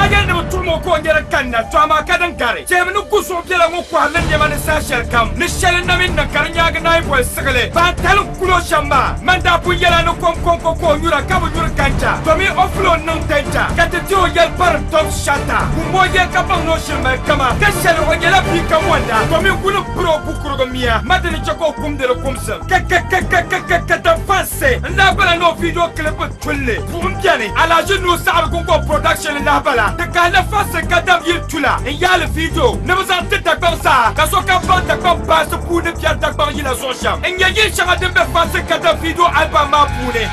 daa yɛli ni bɛ tuɣim o ka o nyɛ din kanna, tɔ amaa ka din gari. Teemi ni gu zuɣubiɛla ŋɔ kɔhirila nɛma ni saha shɛlikam, ni shɛli na mi niŋ ka di nyaagi naai boli siɣili. Ban talim kul o shɛm maa, man daa pun yɛl a ni kom kɔŋko ka o nyura ka bi nyuri ganja, domi o fuli o niŋ danja ka ti ti o yɛli parim tɔb shata. Wum o yɛli ka baŋ ni o shiri mali kama, ka shɛli o nyɛla bia ka mɔnda, domi guli m-piri o kukurugu mia, ma di ni chɛ ka o kumdi di kumsim. Kakakakakakakata fansi n daa bala ni o video clip tulli buɣim beni Alhaji Nuhu Saɣiri Gungɔŋ production n lahi bala. Di kahila fansi ka dam yili tula n yaali video ni bɛ zaŋ ti Dagbaŋ zaa ka sokam baŋ Dagbaŋ baansi puuni biɛri Dagbaŋ yila zuɣu shɛm n nyɛ yili shɛŋa din be fansi ka dam video album maa puuni.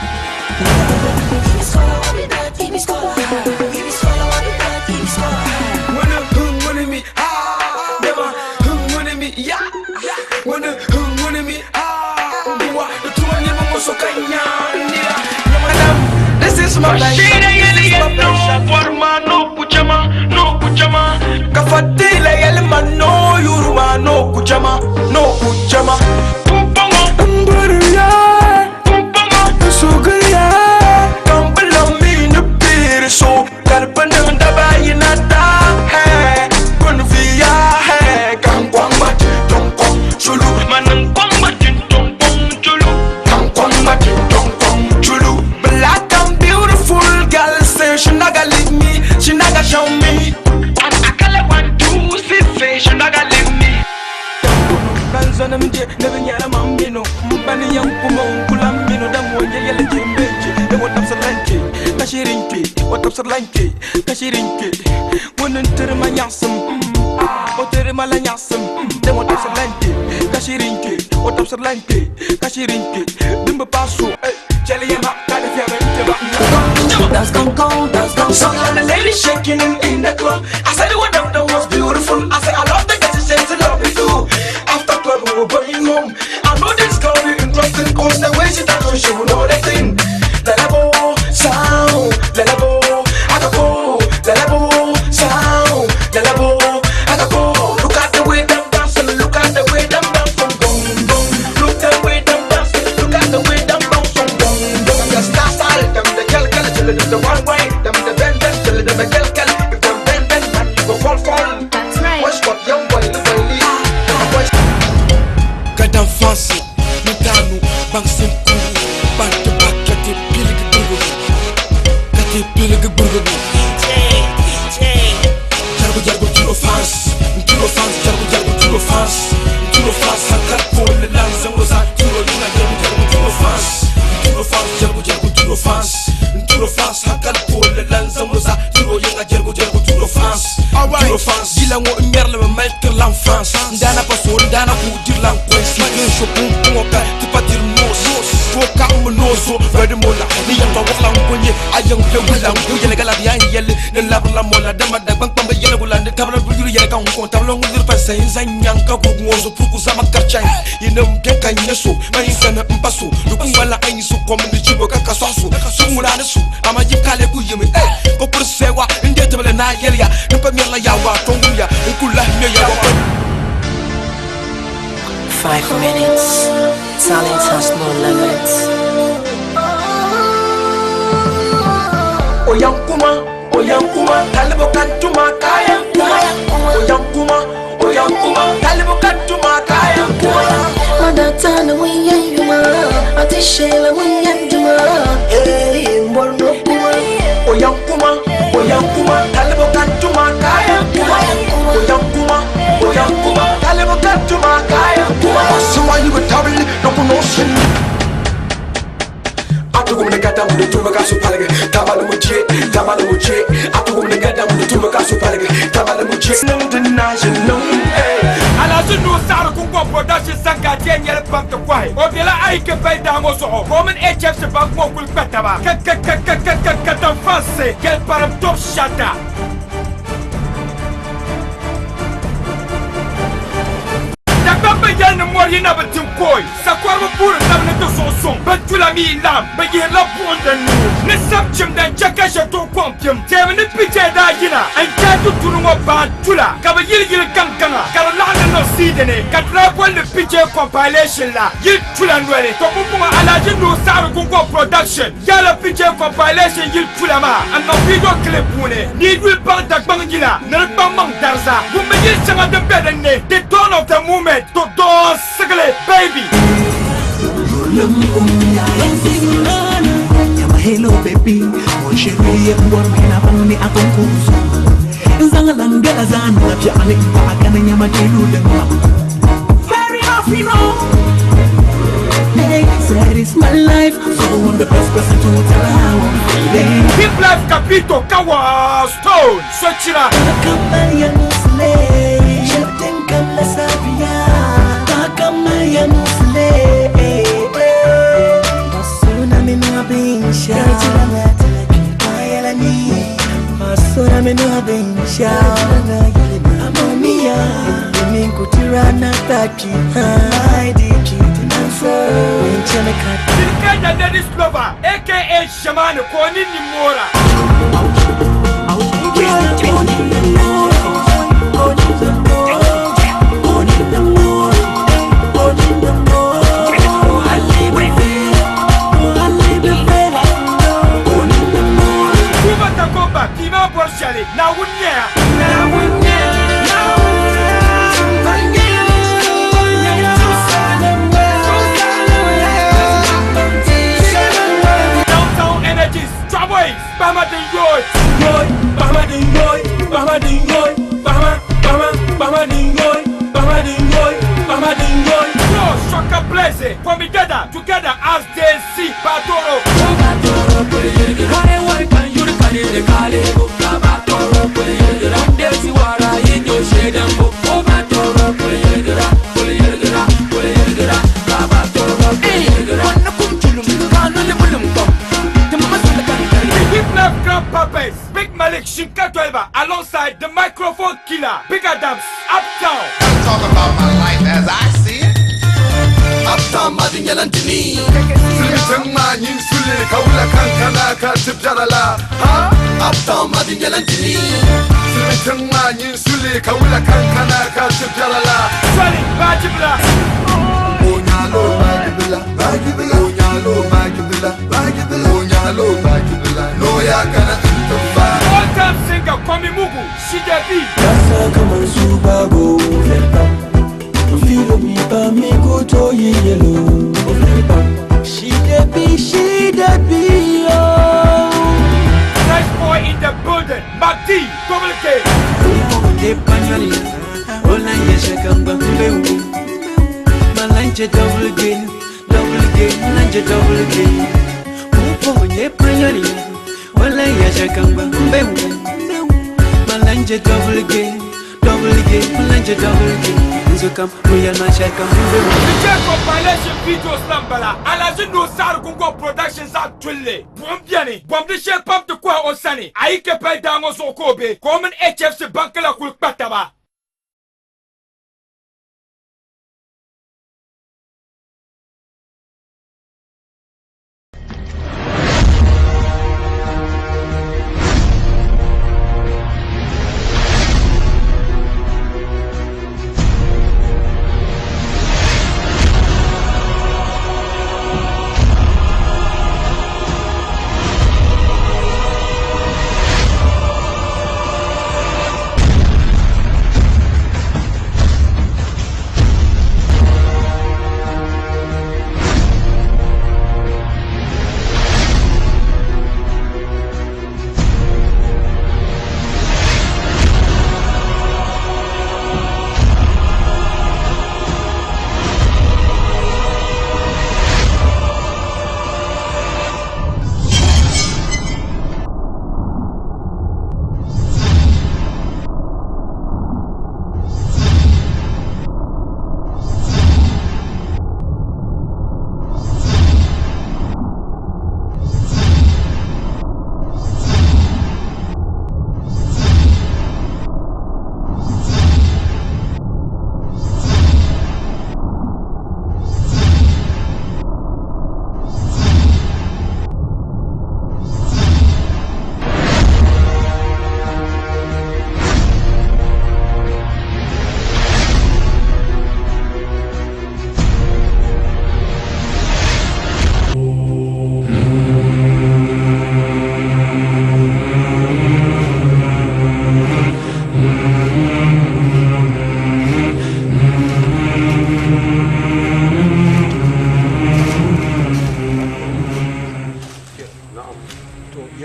Five minutes. Talent has no limits. Oyankuma, Oyankuma, Talibo Kantuma, Kayankuma. Oyankuma, Oyankuma, Talibo Kantuma, Kayankuma. Madatana winyanyuma, atishela winyanduma, eh, mborno kuma. Oyankuma, Oyankuma, Talibo Kantuma, Kayankuma. Oyankuma, Oyankuma, Talibo Kantuma, Kayankuma. Asuwa you tabli, no kuno sin. Alhaji Nuhu Saɣiri Gungɔŋ Production Sanka ti yɛn nyɛli pam ti kɔhi. O bela Ayike Bay daa ŋɔ zuɣu ka o mini HFC Bank ŋɔ kuli kpa taba kakakakakakatan fansi yɛli parim top shata. Dagbamba yɛli ni mɔri yi na bi tim Koi, Sakɔriba puuri tabi ni ti zuɣu suŋ, bɛ tula mi laɣim, bɛ yihirila buɣim din nuu ni sab chimda n-chɛ ka ʒe tuɣi kɔŋ pim. Teemi ni pichɛ daa yina n-chɛ ti duri ŋɔ baan tula, ka bɛ yili yili gaŋgaŋa ka di laɣim ni niŋ siidi ni, ka di daa boli li pichɛ compilation la yili tula noli. To pumpɔŋɔ Alhaji Nuhu Saɣiri Gungɔŋ Production yaala pichɛ compilation yili tula maa n-niŋ video clip puuni ni yi yuli baŋ Dagbaŋ yila ni di kpaŋmaŋ dariza. Wummi yili shɛŋa din be din ni, The Dawn of the Movement, To Dawn Sigli Baby. Hello baby, mon chéri, Very happy now. Hey, said it's my life, so I'm the best person to tell how I'm feeling. Hip Life Capito Kawa Stone Sochira. Tilkenda Ladies Lover aka Shamani Koni Nimora. Kuba Takomba Kima bɔri shɛli Naawuni nyɛya. Downtown Energies Chɔboys Bahama din yooi. Yoy, Bahama din yoy, Bahama din yoy, Bahama, Bahama, Bahama din yoy, Bahama din yoy, Bahama din yoy. Yo, Shaka Blaze, Kwame Dada, together as they see Batoro. The Hip Life Grandpapas, Big Malik Shinka Twelva, alongside the microphone killer, Big Adams, Uptown. Talk about my life as I see it. Uptown Madinyalandini. Ha? Uptown Madinyalandini. Swali, Bajibla. All-time singer Kwame Mugu, Shidebi. She dey be, oh. Nice boy in the building, Mac D, Double K. DJ compilation videos lambala Alhaji Nuhu Saɣiri Gungɔŋ Productions a tulli buɣim beni bɔmdi shɛli pam ti kɔhi o sani a yi kɛ pali daa ŋɔ zuɣu ka o be ka o mini HFC banki la kuli kpa taba.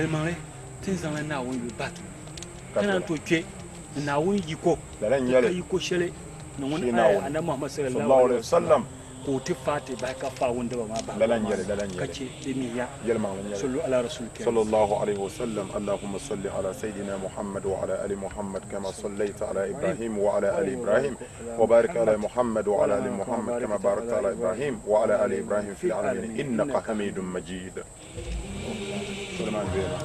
Yɛlimaŋli, ti ni zaŋla Naawuni yuli bahi ti ni, ka naan tooi kpe ni Naawuni yiko, Lala ti n-nyɛ ka li. yiko shɛli ni ŋun Shi aya Naawuni. Anabi Muhammad sallallahu Sallallahu alaihi alaihi wasallam wasallam. ka o ti faai ti bahi ka faai wundiba maa bahi Lala buɣim n-nyɛ li, maa lala n-nyɛ ka li. chɛ di mihiya. Yɛlimaŋli n-nyɛ li. Sallu ala rasul karim. Sallallahu alaihi wasallam. Allahumma salli ala Sayyidina Muhammad wa ala ali Muhammad kama sallaita ala Ibrahim wa ala ali Ibrahim wa barik ala Muhammad wa ala ali Muhammad kama barakta ala Ibrahim wa ala ali Ibrahim fil alamin innaka Hamidum Majid. Suleiman Bela.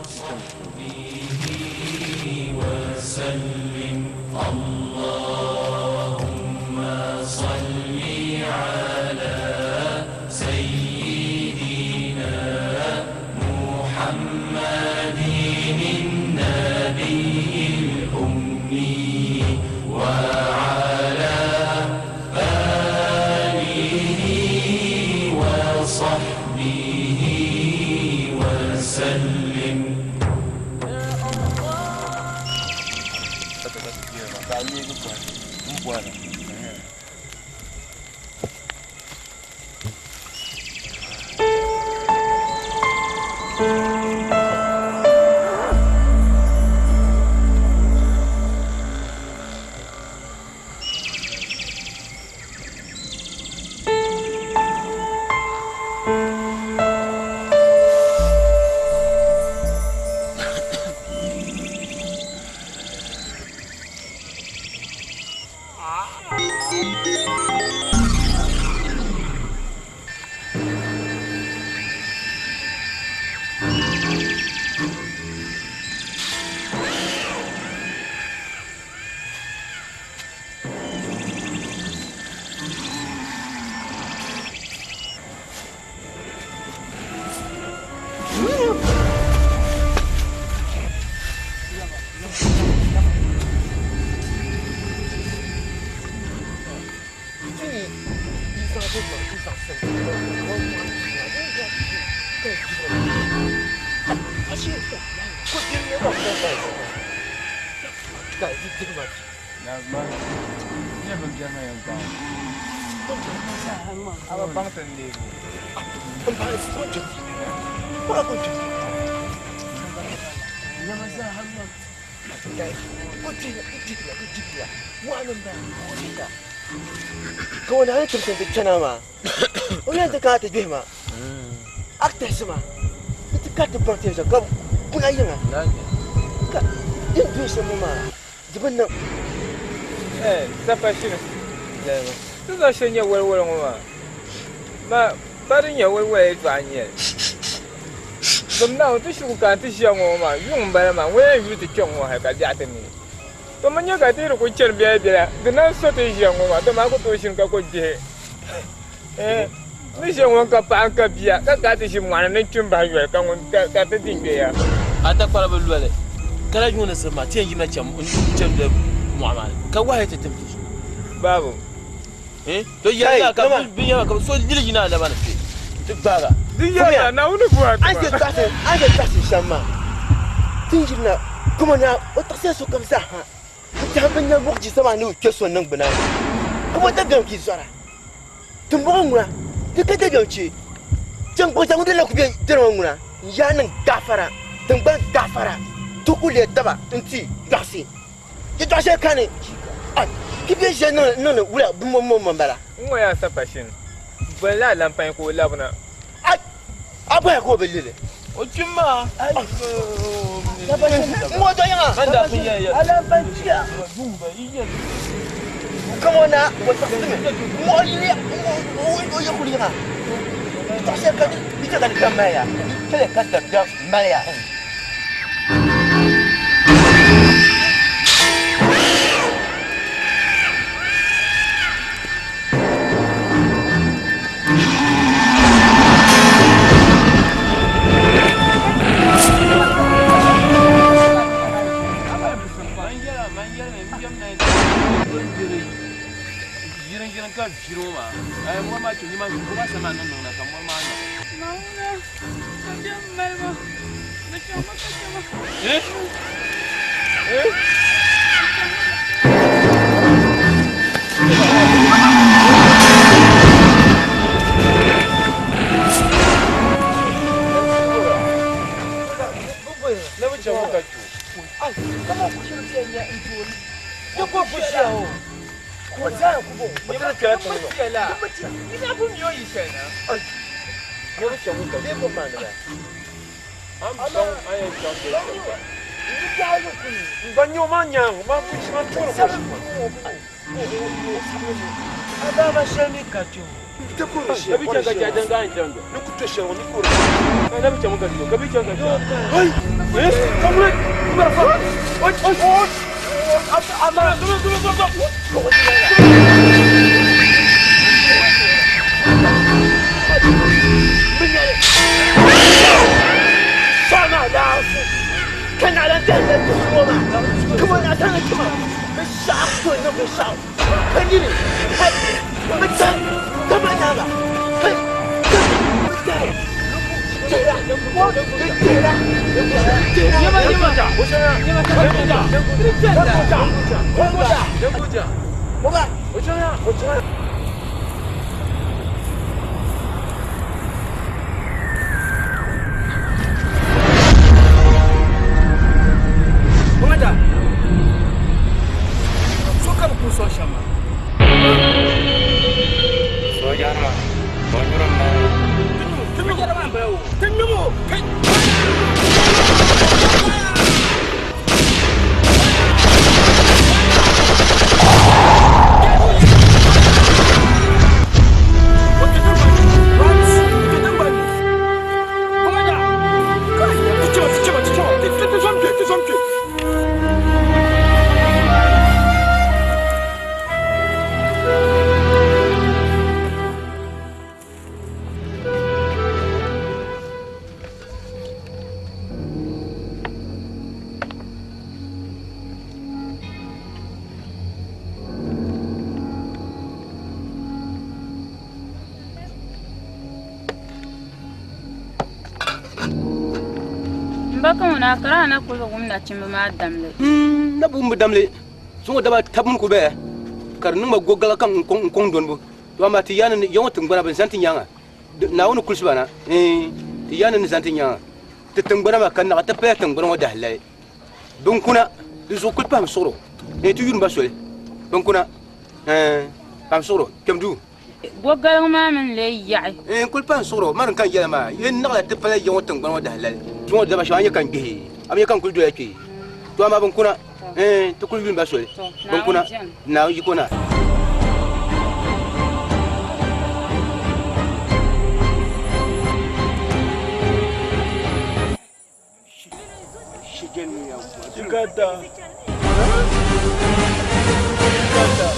وسلم اللهم صل على سيدنا محمد النبي الأمي وعلى آله وصحبه وسلم. Ka o naai timsi nti chana maa, o yɛn ti kana ti gbihi ma, a tɛhisi ma ni ti kariti bari ti zuɣu ka kuna yiŋa, ka din doli shɛm ŋɔ maa di bi niŋ. Safa shiri ti zaŋ shɛli nyɛ waliwoli ŋɔ maa, ma pa di nyɛ waliwoli yɛltɔɣa n-nyɛ li. Dom Naawuni ti shiri ku kana ti ʒiya ŋɔ maa, yuŋ m-bala maa, ŋuni yɛn yuli ti kpe ŋɔ hal ka biɛɣu ti neei. To mi nya ka ti yi di ku chani biɛlabiɛla, di naan so ti ʒiya ŋɔ maa, dama a ku tooi ʒini ka ku gbihi. N ni ʒiya ŋɔ n-ka paɣa n-ka bia, ka kana ti ʒi mɔɣuni ni n-kpi m-bahi yoli ka ŋun ka ti di n-kpe ya. A takpara bi loli, ka lahi yuŋ ni siri maa, ti yɛn yimina chani doli mɔɣu maa ni, ka wahi ti tim ti zuɣu. Babu. To yɛli ka binyɛra ka so lili yina a naba ni kpe ti gbaag a. Di yɛliya, Naawuni buɣa ti ma. A ni tɔɣisi shɛm maa, ti ni yirina kuma na o tɔɣisiya sokam zaa ha n-tɛhi bɛ nya muɣijisa maa ni o kpe so niŋgbuna ni, ka bɔ dabiɛm ka yi zɔra? Timbɔŋɔ ŋuna, di ka dabiɛm chɛ tiŋgbɔŋ ŋun doli la ku be dini ŋɔ ŋuna n-yaa niŋ gaafara, tiŋgbani gaafara, ti ku leei daba nti tɔɣisi Yɛtɔɣ shɛli kani ka bɛ ʒiya niŋdi wula bɛmaŋmaŋ m-bala. N-ŋɔ yaa sapashin, bolila alampany ka o labina. A bɔhia ka o bi li li. O kpim maa. Sapashin, n-ŋɔ dɔ yiŋa. Alampany kpiya. Kamɔna o saɣisimi n-ŋɔ o yili o yi kuli yiŋa. Yɛtɔɣ shɛli kani yi chɛ ka di kpɛm mali ya, yi chɛli ka dabiɛm mali ya. Ba tiri kpɛla tiŋ Piɛla. Ina bu mi o yi shɛli na. Nyɛbu chɛbu ka bee kom maa ni ba. An sɔŋ an yɛn chaŋ bɛ shɛm ba. N ba nyɛ o maa nyaangu maa ku maa tuɣiri ko Azaba shɛli mi ka kpɛ ŋɔ. Ti Ka bi chaŋ ka chɛ a danga an chaŋ do. Ni ku to shɛli ŋɔ ni ku Ka na bi chaŋ ka chɛ ka bi chaŋ ka chɛ. Hey! Eh? Ka wuli! Mara fa! Oi! Oi! Oi! Ama! Dum dum dum dum! Sama da kana da da da goma kuma na tana kuma ka sha ko na ka sha kan ni ne mutan kama na ba kai mutan tera tera Yema yema ja. Yema ja. Yema ja. Boga o chana Komanda. So ka bi ku sɔŋ shɛm maa. Soojanima, bɔnyuri m-bala. Ti mi yɛra maa m-bala o. Ti nyum o. Kai. N ba ka ŋuna kara na kuli wum nachimba maa damli. Na bu bi damli zuŋɔ daba tabi ku bɛ ka di niŋ ma gogaga ka n kɔŋ donibu to amaa ti yaani ni yaŋɔ tiŋgbana bi zani ti nyaanga Naawuni kulisi ba na ti yaani ni zani ti nyaanga ti tiŋgbana maa ka naɣa ti paya tiŋgbana ŋɔ dahalali binkuna di zuɣu kuli pahim suɣuro ti yuri ba soli binkuna pahim suɣuro kpɛm duu. Gogaliŋ maa mini lee yaɣi. N kuli pahim suɣuro mari n kan yɛla maa yi naɣila ti pala yaŋɔ tiŋgbana ŋɔ dahalali zuŋɔ daba shɛm a nyɛ ka n gbihi a mi nyɛ ka n kuli doya kpee to amaa binkuna ti kuli yuli ba soli binkuna Naawuni yiko na. Chikata. Chikata.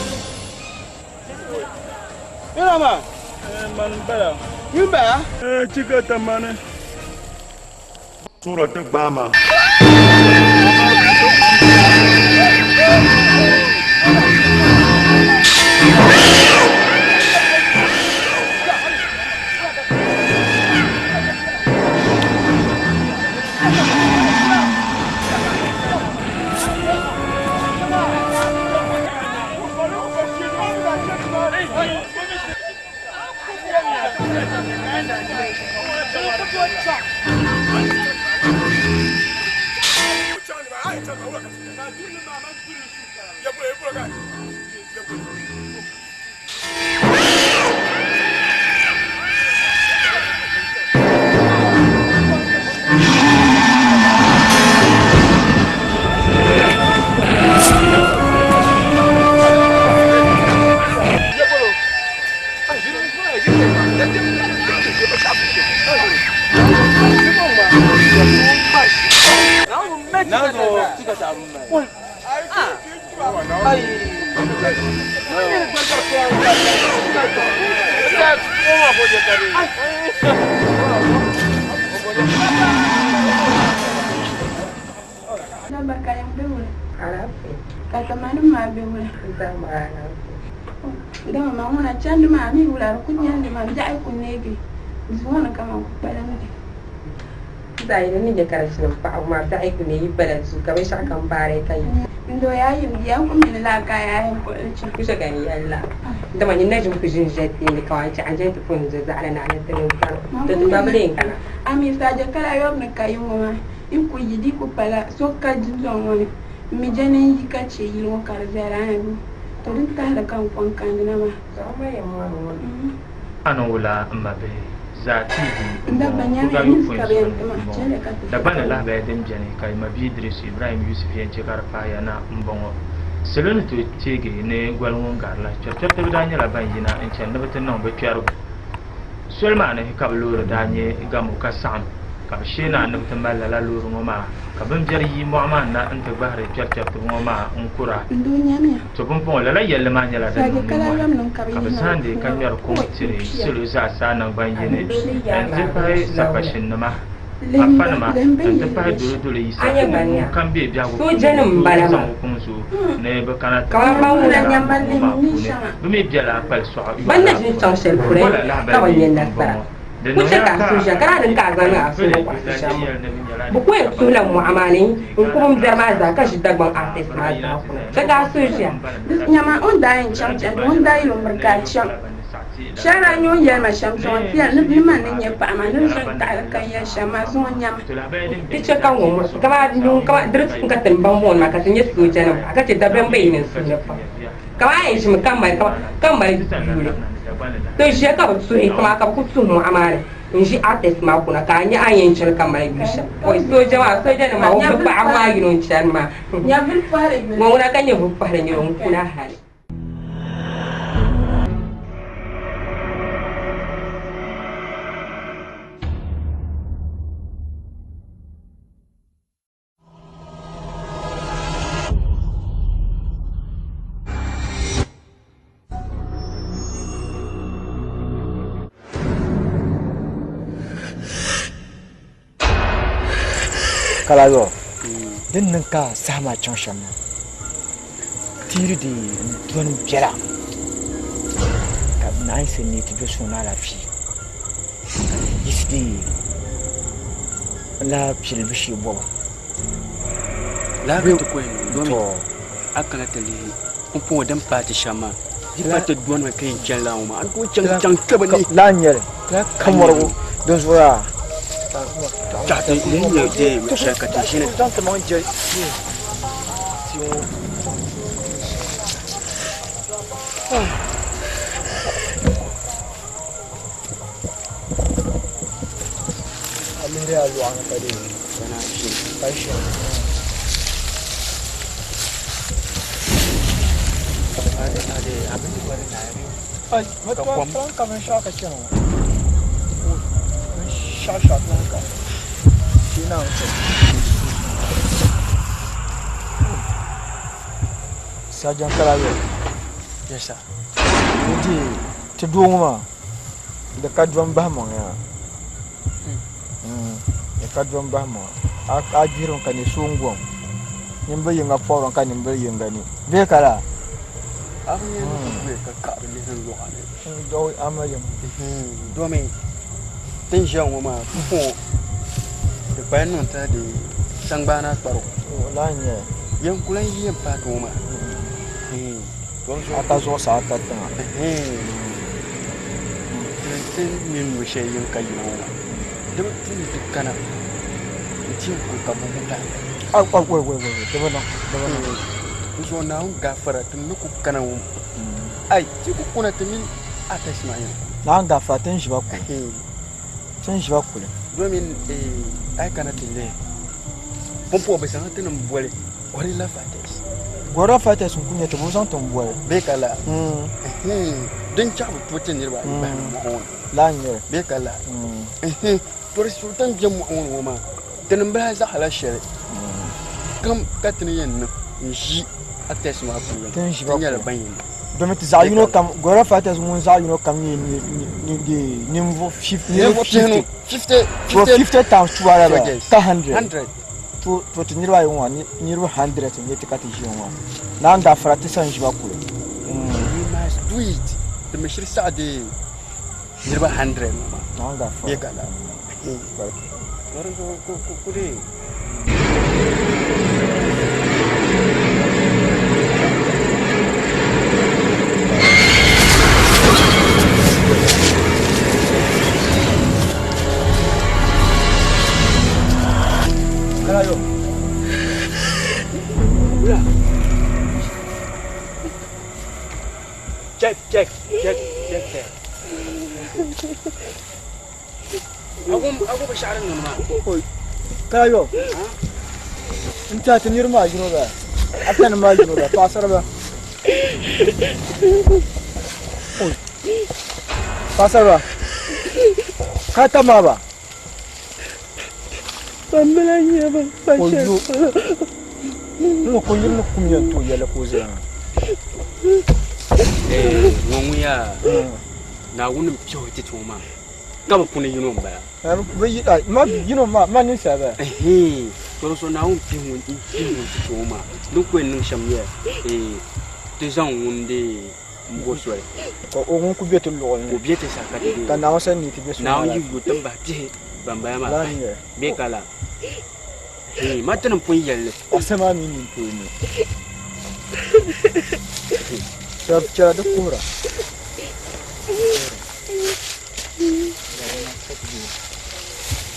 Ina ma. Mani bala. Yin bala? Chikata mani. Sura ti gbaama. Dama ma ŋuna chandi maa mi wula di ku nyɛndi ma biɛɣu ku neegi duu ŋɔ ni ka man ku kpalim ni. Zaɣ yini ni nyɛ ka di chilim paɣaba maa biɛɣu ku neei yi bala duu ka binshɛɣu kam baari ka yi. N doo yaa yim bia n ku mini laa ka a yaa yɛn kpuɣili chaŋ. Ku shɛli ka n yɛli la dama nyin na ʒim ku ʒini ʒiya teeni ka wan chɛ a jɛli ti pun ʒe zaɣili ni a ni ti niŋ kpɛri ti ti gba bi lee kana. A mi saaja kala yɔbu ni ka yi ŋɔ maa yi ku yi di ku pala so ka dundɔŋ ŋɔ ni n mi je ni n yi ka chɛ yili ŋɔ ka di viɛla a ni. To din tahili ka n kɔŋ kandina maa. A ni wula m mabihi zaa TV N dabba m-bɔŋɔ, nyamiya Kuga news yopɔin ka bɛ yɛn soli ti ma, m-bɔŋɔ. chɛliya ka ti Dagbani lahabaya din beni ka yi mabia Idrisu Ibrahim Yusuf yɛn che ka di pahi ya na m-bɔŋɔ. Salo ni tooi teegi ni goli ŋun garila, kpɛrikpɛritiba daa nyɛla ban yina n-chani ni bɛ ti niŋ bɛ kpɛrigu. Soli maa ni ka bɛ loori daa nyɛ gamo ka saɣim, ka bɛ sheei na ni bɛ ti mali lala loori ŋɔ maa, ka bimbɛri yi mɔɣu maa ni na nti gbahiri kpɛrikpɛritiba ŋɔ maa n-kura. N doo nyamiya. To pumpɔŋɔ lala yɛlli maa nyɛla din Sagi niŋ kala nimmohi, yomnim ka bɛ ka bɛ yina zahindi bɛ ka puuni ŋmɛri kuŋ kɔhi tiri pia. salo zaasa naŋgban yini nti pahi sapashinnima, Lihim ba, afanima lihim bɛ ni nti yɛli pahi ya shɛm. dolodolo yisa A nyɛ ni ba ŋun nya. kam be biɛhigu puuni Soojanim ni m-bala tooi zaŋ maa. o kuŋ zuo ni bɛ kana ti Kaman pahi ban lala ŋuna Nyamba mɔɣu ŋɔ lihim maa ni puuni. shɛŋa. Bɛ mi bela kpali sɔɣu Ban yɔɣu na la ʒini chaŋ puuni. shɛli polo Wala ka lahabali bi mi nya nasara. m-bɔŋɔ. Di Ku chɛ niŋya ka a ka suhu ʒiɛya ka daa din ka a zaŋ niŋ a suhu pili ni kɔhisi lan shɛm maa. yɛli ni bɛ nyɛla Bɛ ku yɛn ninvuɣ tuhila shɛba mɔɣu maa ni n-ku bimbɛri maa zaa ka ʒi Dagbaŋ artist maa zaa kuna. Chɛ ka a suhu ʒiɛya. Nyama o ni daa yɛn chaŋ chandi o ni daa yɛl o miri ka a chaŋ. Shɛli daa nyɛ o ni yɛli ma shɛm zuŋɔ ti yɛli ni ni man ni nyɛ paɣa maa ni n zo n-taɣili ka n yɛli shɛm maa zuŋɔ nyama. Ti chɛ ka ŋɔ muɣisi kaman yuŋ kaman di di ka ti ni baŋ bɔŋɔ maa ka ti nyɛ soojanima paɣa ka chɛ dabiɛm be yi ni n-suhu ni pam. Kaman a yɛn ʒimi ka mali kaman ka mali yuuli. To ʒiya ka bɛ tuhi kaman ka bɛ ku tuhi mɔɣu maa ni n-ʒi artist maa kuna ka a nya a ni yɛn chani ka mali yuli shɛm. Oi sooja maa soojanima maa o bi paɣaba maa yino n-chani maa. Ŋɔ ŋuna ka nyɛ vupahili nira o n-kuna hali. Kalayo, din niŋ ka saha maa chaŋ shɛm maa, tiiri di dɔni biɛla ka naansi ni ti do suŋ ni alaafee ka ti yiɣisi di n-lahi pili bɛ shee bɔbu. Lala ka ti ku yɛn niŋ domi a kana ti lihi pumpɔŋɔ din paai ti shɛm maa di pa ti dɔnimi ka yɛn chani lala ŋɔ maa a ni tooi chaŋ chaŋ kpe bi ni. Lala n-nyɛ li ti lahi ka mɔrigu dinzuɣu yaa. Tɔɣa ti lihi nyɛ dee luɣ shɛli ka ti ʒini. Zaŋ ti maŋ je tia ŋɔ. A lihiri a lɔɣu ni ka dee ka ʒini. Ka binshɛɣu ka chani ŋɔ binshɛɣu shɛɣu ti lahi ka shee naawuni chɛ Sajan Kalayo Yes sir. Ti doo ŋɔ maa di ka dɔm bahi maŋ yaa di ka dɔm bahi maŋa a gbihirimi ka nyɛ soongɔŋ nimbil yinga pɔbirimi ka nimbil yinga ni bee ka laa A bi nyɛ ni ku bɛ ka kaɣiri lihi lɔɣa ni. Ama yim. Domi ti ni ʒiya ŋɔ maa pumpɔŋɔ di kpaya niŋ ti di saŋgbana kparigu. Lala n-nyɛ li. Yɛn ku lahi yi yɛn paaki ŋɔ maa. A ka zuɣusaa a ka tiŋa. Ti mini no shɛli yɛn ka yina ŋɔ maa di bi tu ni ti kana n-ti yɛn kuli ka buku lahi. Di bi niŋ, di bi niŋ. N zuɣu Naawuni gaafara ti ni ku kana ŋɔ ai ti ku kuna ti mini a tasi maa yɛn kuli. Naawuni gaafara ti ni ʒi ba kuli. Ti ni ʒi ba kuli. Domin a yi kana ti lihi pumpɔŋɔ bɛ zaŋla ti ni boli Guerrilla fighters. Guerrilla fighters n-kuli nyɛ ti bɛ zaŋ ti m-boli. Bee ka laa? Din chaɣ bi tuhi ti niriba ayi bahi mɔɣu ŋɔ ni. Lala n-nyɛ li. Bee ka laa? Tɔri sultan be mɔɣu ŋɔ ni ŋɔ maa, tinim bi lahi zaɣila shɛli kam ka ti ni yɛn niŋ n-ʒi a test maa puuni. Ti ni ʒi ba Ti nyɛla kuli. ban yɛn niŋ. Domi ti zaɣ yino kam, Guerrilla fighters ŋun zaɣ yino kam nyɛ ninvuɣ Ninvuɣ pihinu, 50. So 50 times 2 ala bala, ka 100. 100. To ti niriba ayi ŋɔ niriba 100 n-nyɛ ti ka ti ʒiya ŋɔ. Naan gaafara ti sa n-ʒi ba kuli. We must do it. Ti mi shiri saɣi deei niriba 100 ŋɔ maa. Naan gaafara. Bee ka laa. Di zuɣu ku deei. Kalayo. wum a bo binshɛɣu din niŋdi maa. Kala yo. N tiɛha ti niriba maa yino bala. A tani maa yino bala. Paɣasara ba. Paɣasara ba. Ka ta maa ba. Ban bila n-nyɛ ba pa shɛli polo. N ŋɔ ka o niriba ni kum yɛn tooi yɛli ka o zaya maa. Ŋɔ ŋun yaa Naawuni m-pihi o ti ti ŋɔ maa ka bɛ puuni yino m-bala. Yino maa ma ninsal bala. To di zuɣu Naawuni pihi ŋun ti ti ŋɔ maa din ku yɛn niŋ shɛm nyɛla ti zaŋ ŋun dee m-bo soli. Ka o ŋun ku be ti luɣili ni. Ka o be ti sani ka ti dee. Ka Naawuni sani ni ti be soli maa Naawuni yi yo ti m-bahi pihi ban bala maa pahi bee ka la. Ma ti ni pun yɛli li. Asa maa mi nini tooi ne. Chɛla di kuhira.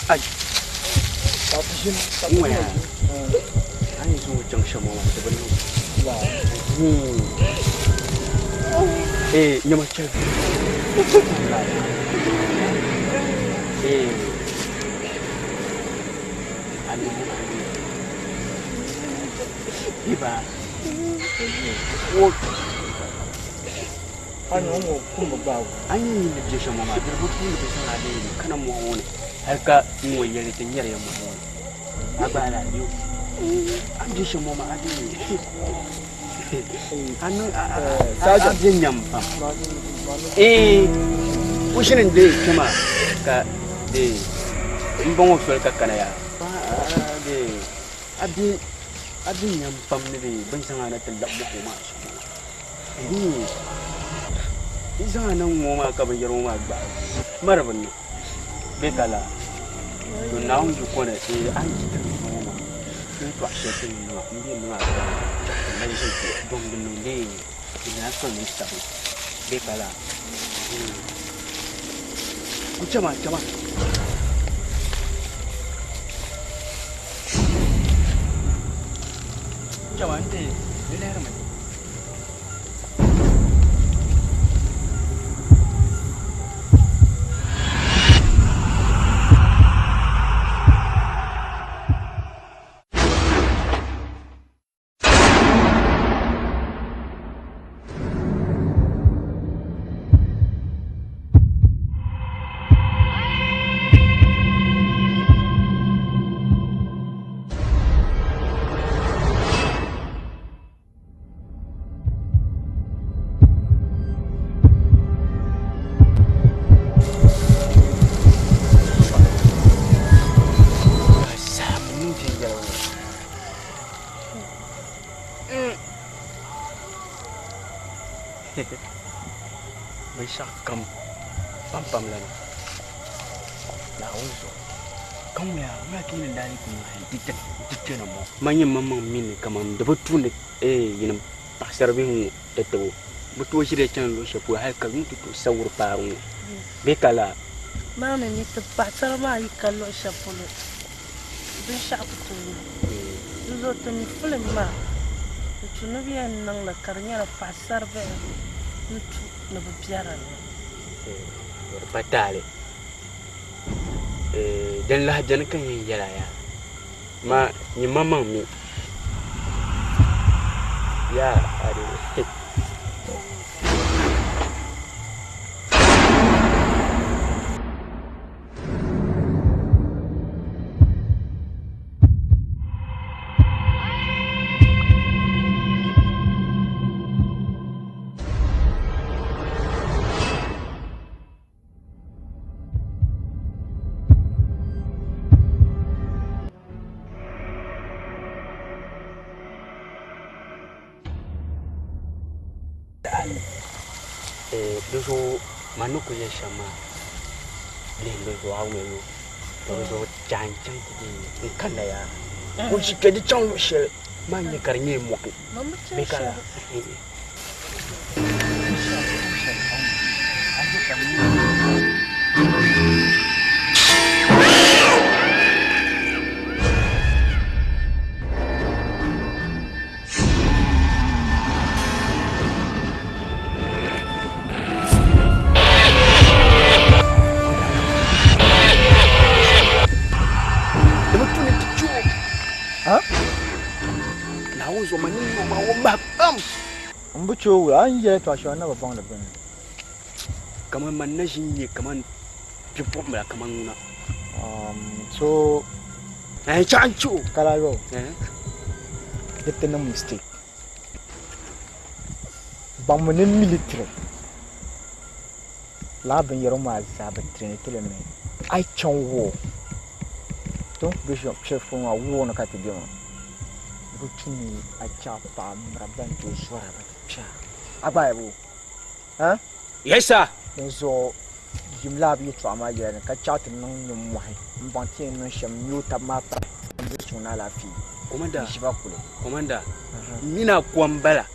Ai. Ŋɔya. A ni zaŋ o chaŋ shɛm ŋɔ maa di bi niŋ. Ee, nyama chɛli. Ee. A ni Iba. A ni ŋɔ kum bi gbaagi o. A ni yi ni bɛ shɛm ŋɔ maa, di bi tuui ni bɛ zaŋ a leei kana mɔɣu ŋɔ ni hali ka n ŋɔ yɛli ti nyɛri ya mɔɣu ŋɔ ni. A gba ala yo. A ni bɛ shɛm ŋɔ maa, a dii a niŋ a bɛ nyam pam. Ee, o ʒini n-deei kpe maa ka deei m ba ŋɔ soli ka kana yaa. A bɛ a bɛ nyam pam ni bɛ ni zaŋ a na ti labi mɔɣu ŋɔ maa shɛm ŋɔ maa. Yi zaŋ a niŋ ŋɔ maa ka binyɛra ŋɔ maa gbahi mari bi niŋ bee ka laa to Naawuni yi kɔna a ni yi ti ŋɔ maa ti ni tɔɣi shɛli ti ni niŋ a m bee niŋ a ti mali ʒini kpe dɔn bi niŋ dee di nyɛla soli ni sabi bee ka laa ku chama chama. Chama n ti lihirimi. Binshɛɣu kam pampam la ni Naawuni zuɣu ka ŋuya ŋuna ka yi ni daa yi ku ŋmahi nti kpe na mɔ. Man nyɛ maŋmaŋ mi ni kaman di bi tu ni yinim paɣisaribihi ŋɔ tatabo bi tooi ʒiriya chani luɣ shɛli polo hal ka yuŋ ti tooi sawuri paari ŋɔ bee ka laa. Maa mi ni ti paɣisara maa yi ka luɣ shɛli polo binshɛɣu ku tooi niŋ. Dinzuɣu ti mi filim maa n-tu ni bɛ yɛn niŋ li ka di nyɛla paɣisaribihi n-tu ni bɛ be din ni. Di pa taali. Din lahi beni ka n yɛn yɛli a yaa. Ma nyini maŋmaŋ mi yaa a di. Di zuɣu man ni kuli yɛli shɛm maa lihim di zuɣu a wumya yo ka di zuɣu chahi n chaŋ ti dii n kanna yaa ka o ʒi kpɛ di chaŋ luɣu shɛli maa nyɛ ka di nyɛla mɔɣu bee ka laa. Ha? Naawuni zuɣu ma ni niŋ ma o mahi pam. M bi che o wula, a ni yɛli yɛtɔɣ shɛŋa n na bi baŋ di gbunni. Kaman man na ʒi n-nyɛ kaman bipuɣimbila kaman ŋuna. So. Ɛɛn, chaɣ n-che o. Karayo, di ti niŋ mistake. Baŋmi ni military lala binyɛra ŋɔ maa zaa bɛ traini ti li mi. A yi chaŋ war, ti ni kuli be shɛli polo maa war ni ka ti be maa, di tu ni a chaɣ paɣa mira ban tooi zɔra ba ti kpe a. A gbaai boo? Ha? Yes sir. Dinzuɣu yim lala yɛltɔɣa maa yɛla ni ka chaɣ ti niŋ nimmɔhi m-baŋ ti yɛn niŋ shɛm n-nya o taba maa pahi n-di suŋ ni alaafee n-ʒi ba kuli. Commander, m mi ni a ko m-bala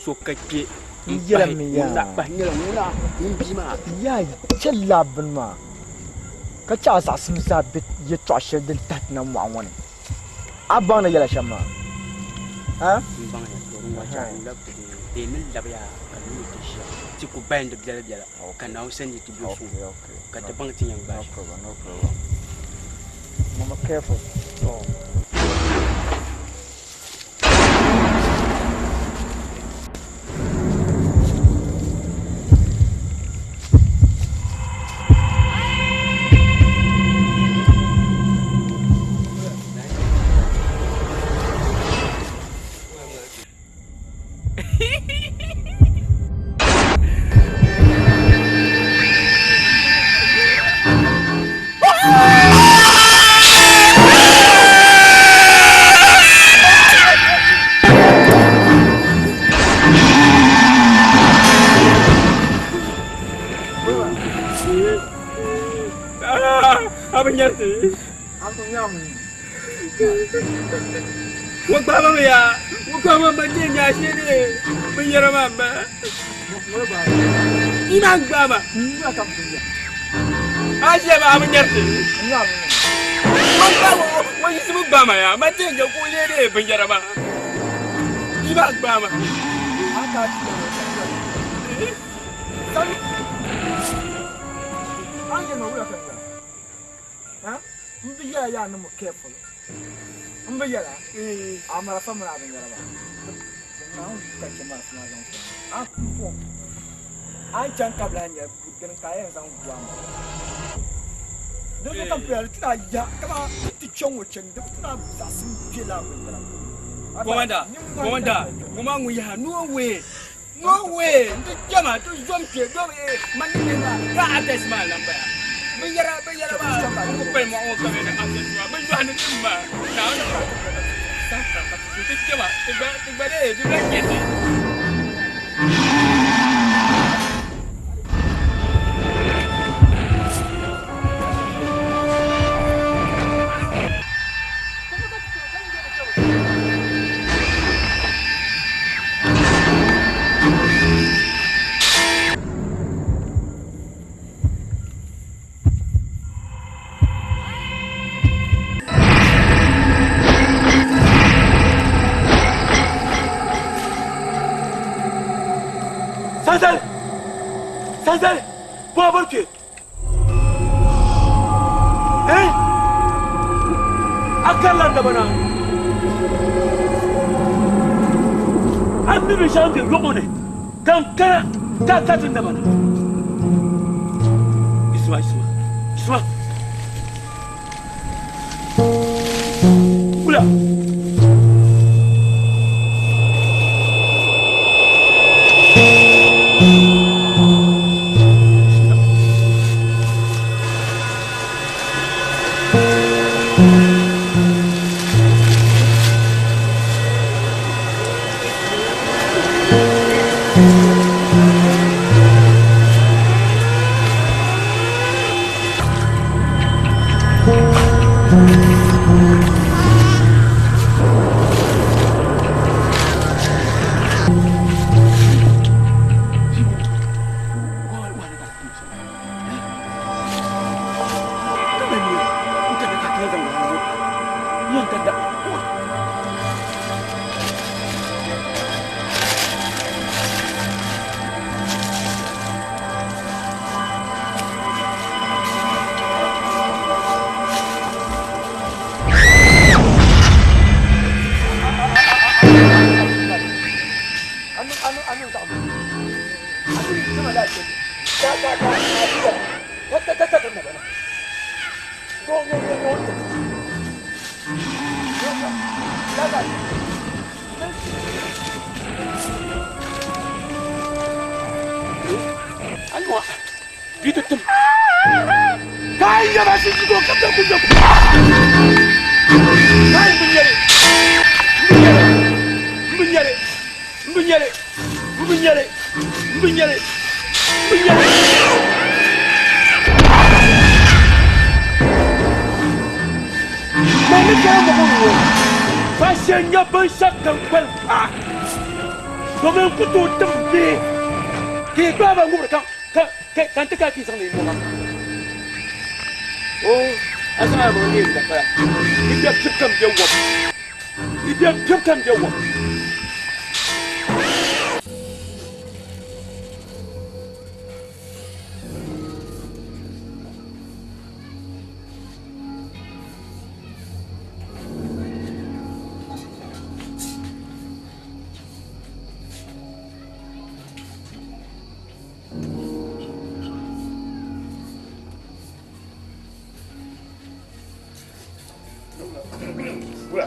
so ka kpe N m-pahi yɛlimi ŋun yaa. la pahi nyɛla ŋuna ŋun bia maa. Yaa chɛ lala bini maa ka chaɣ a zaɣisim zaa be yɛtɔɣ shɛli din tahi ti na mɔɣu ŋɔ ni. A baŋ ni yɛla shɛm maa? Ha? M baŋya, to din gba chaɣ n labi ti di ni labiya ka ni mi ti ʒiya ti ku bayindi biɛla biɛla ka Naawuni sani yi ti be suŋ ka ti baŋ ti yɛn gbaai shɛm. No problem. Mama careful. Oh. Commander, Commander, ŋɔ ŋun yaha, no way, no way, n ti jɛma, ti zom kpe, dom eh, man ni ne maa, ka address maa lan bala. Binyɛra, binyɛra maa, n ku pali mɔɣu ŋɔ ka bɛ ni address maa, bɛ yɔhi ni dim maa, Naawuni n ti jɛma, ti gba, ti gba dee, di lahi nyɛ ti. Sanzali! Sanzali! Bɔ kpe! Eh? A karila n daba na. A mi binshɛɣu n bɛ yɔɣu ni ka n kana ka a kariti n daba na. Isma, Isma, Isma. Wula. nyɛma zinzigo ka bɛ ku nyɛ Kai n bi nyɛli n bi nyɛli n bi nyɛli n bi nyɛli n bi nyɛli n bi nyɛli Mɛ ni kɛra mɔgɔ ŋɔ fa shɛ nyɛ binshɛɣu kam kpalim paɣa domin n ku tooi tim bihi ka yi gbaai ba ŋubiri ka ka ka n ti ka ka yi zaŋdi yi mɔɣa o a zaŋ a maŋ leei n dapala yi bɛ kpib kam bɛ wɔm yi bɛ kpib kam bɛ wɔm. Wula.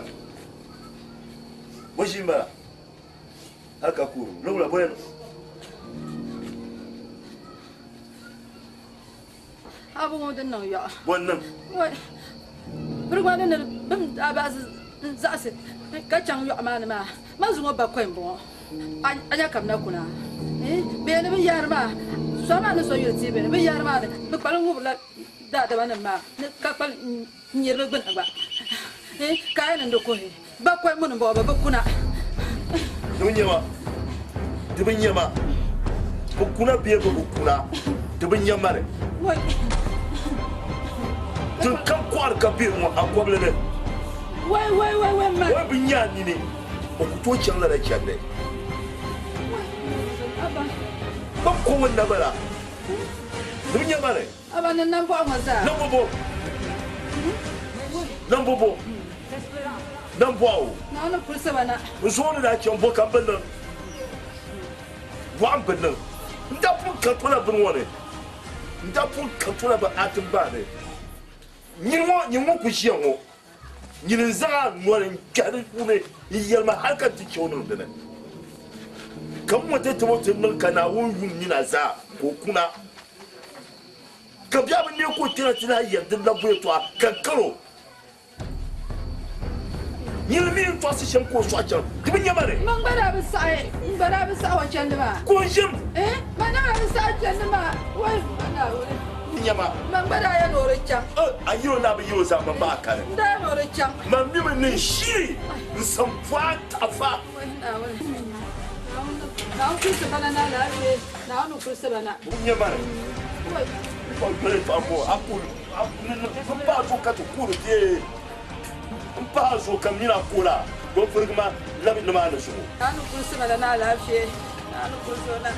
Bɔ ʒi m-bala hal ka kuuri ni wula bɔya ni. A bi ŋɔ din niŋ yaɣa. Bɔ n-niŋ? Wai, biri gba ni ni bɛ ni daa baɣisi n-zaɣisi ka chaŋ yɔɣu maa ni maa, man zuŋɔ bakɔi m-bɔŋɔ. A nya ka bɛ na kuna? Bɛ yɛli ni binyahari maa, sɔri maa ni so yuli tia beni, binyahari maa ni bɛ kpalim ŋubirila daadamanim maa ni ka kpalim n-nyeri bɛ gbina gba. Ka a yɛli ni di kuhi, bakɔi muni m-bɔŋɔ, bɛ bi kuna. Di bi nya ma, di bi nya ma, bɛ kuna bee bɛ bi kuna, di bi nya ma ni. Din kam kɔɣiri ka be ŋɔ a kɔbili ni. O bi nya a nini, o ku tooi chaŋ lala chandi. Bɛ ko ŋun na bala, di bi nya ma ni. Nambobo, nambobo, nambɔɣu. N zuɣu ni daa chaŋ bɔ ka m bi niŋ, bɔɣu m bi niŋ. N daa pun karitola bini ŋɔ ni, n daa pun karitola bɛ atimba ni. Nyini ŋɔ, nyini ŋɔ ku ʒiya ŋɔ, nyini n-zaŋ a noli n-kpɛhi di puuni n-yɛli ma hal ka n ti chɛ o niŋ di ni. Ka m mo ti tib o ti niŋ ka Naawuni yum nina zaa ka o kuna. Ka biɛɣu bi neei ka o kpɛna ti lahi yɛri di labbu yɛtɔɣa ka n kar o. Nyini mi n tɔɣisi shɛm ka o sɔɣi chaŋ, di bi nya ma ni. Man gba daa bi saɣi, n gba daa bi saɣi o chandi maa. Ka o ʒim. Eh, man daa bi saɣi chandi maa, wai, man Naawuni. Di nya ma. Man gba daa yɛli o di chaŋ. Eh, a yiro naa bi yiro zaa man bahi kani. N daa yɛli o di chaŋ. Man mi mi ni n shiri n sam pɔɣa taɣifa. Wai, Naawuni. Naawuni, Naawuni kulisi ba na ni alaafee. Naawuni kulisi ba na. Di nya ma ni. Wai. O yoli paɣa ŋɔ, a ku M paɣa zuɣu ka ti kuuri bee m paɣa zuɣu ka m mini a kuura bɛ pirigi ma labi nimaani zuɣu. Naawuni kulisi ma la ni alaafee. Naawuni kulisi o na.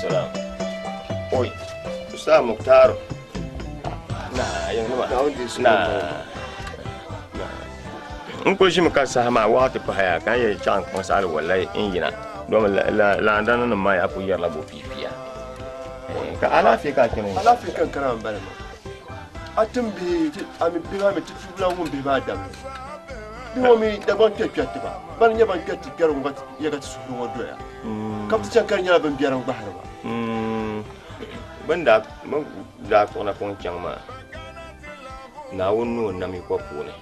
Assalam. Oi, Ustaz Mukhtar. Na, yiŋnima. Na. N kuli ʒimi ka saha maa waɣa ti pahaya ka n yɛn chaŋ kpaŋsi hali wallahi n yina domi laandana nim maa yaa kuli yɛrila bo piipiya ka alaafee ka a kpɛna Alaafee ka n kana n bala maa a tim bihi a mi bihi maa mi ti tuuli ŋun bihi maa damli bihi ŋɔ mi Dagbaŋ kpɛri kpɛriti ba bani nyɛ ban kpɛriti kpɛrigu ŋɔ ka yɛ ka ti suhuri ŋɔ doya ka bi ti chaŋ ka di nyɛla bin biɛri n gbahiri ba. Bɛ ni daa kpuɣi napɔŋ chaŋ maa Naawuni ni o nam yiko puuni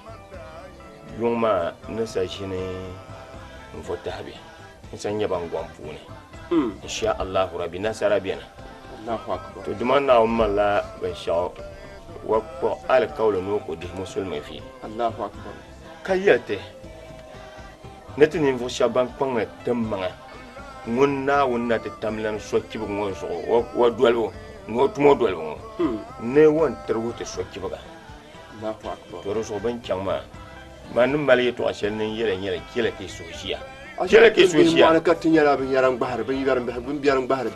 yuŋ maa ni sa ʒini n-vo tahibi n-sa nya ban gom puuni. Insha Allahu Rabbi nasara beni. To dima Naawuni malila binshɛɣu wa kpuɣi alikauli ni o ku dihi musulimi vi. Ka yɛli ti ni ti ninvuɣ shɛba ban kpaŋmi ti maŋa ŋun Naawuni na ti tamlan sochibigi ŋɔ zuɣu o dolibu ni o tuma o dolibu ŋɔ ni o ni tirigi ti sochibiga. To di zuɣu bɛ ni chaŋ maa, man ni mali yɛtɔɣa shɛli ni n yɛli nyɛla chɛli ka yi suhu ʒiya. Chɛli ka yi suhu ʒiya.